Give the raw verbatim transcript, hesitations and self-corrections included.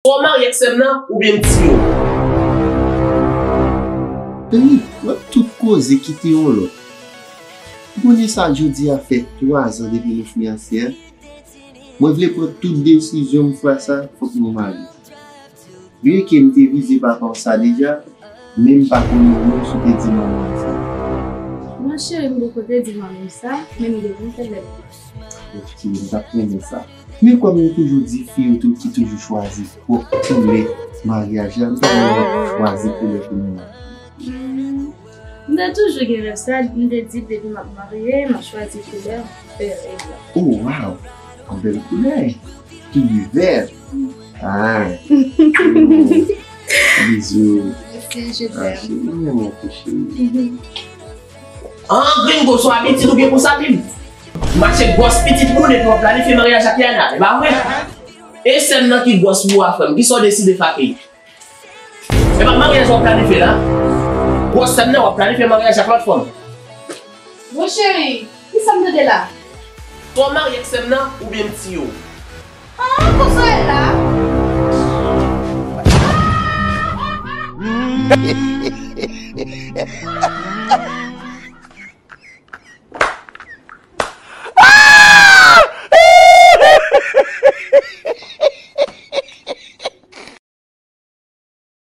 Fò w marye ak sè m nan oubyen m tiye w. Dani, w ap tout koze kite yon lòt. Ou konnen sa, jodi a fè twa zan depi nou fiyanse a. Mwen vle pran tout desizyon m fwa sa, fòk nou marye. Byenke m te vize papa w sa deja, men m pa konnen menm si w te di manman w sa. Bon, cheri, m poko te di manmi m sa, men m gen yon pwoblèm. Bon, cheri, m t ap renmen sa. Men kòm yo toujou di, fi yo tou ki toujou chwazi pwòp koulè maryaj la, m ta renmen chwazi koulè pou nou an. Hmm, m te toujou gen rèv sa, m te di depi m ap marye, m ap chwazi koulè vè egzanp. Oh, wow! Yon bèl koulè! Ki vè! Ah! Bizou! Mèsi, je Ah, t'aime. cheri, mwen renmen w tou, cheri. An gringo, sou abitid ou gen pou sa, pim. Mache gwòs pitit moun epi w ap planifye maryaj ak Yana, e pa vre? E sè m nan ki gwòs pou w a, frè m, kisa w deside fè ak li? E pa maryaj w ap planifye la? Gwòs sè m nan w ap planifye maryaj ak lòt fanm? Bon, cheri, kisa m tande la? Fò w marye ak sè m nan oubyen m tiye w. Ah, konsa w ye la?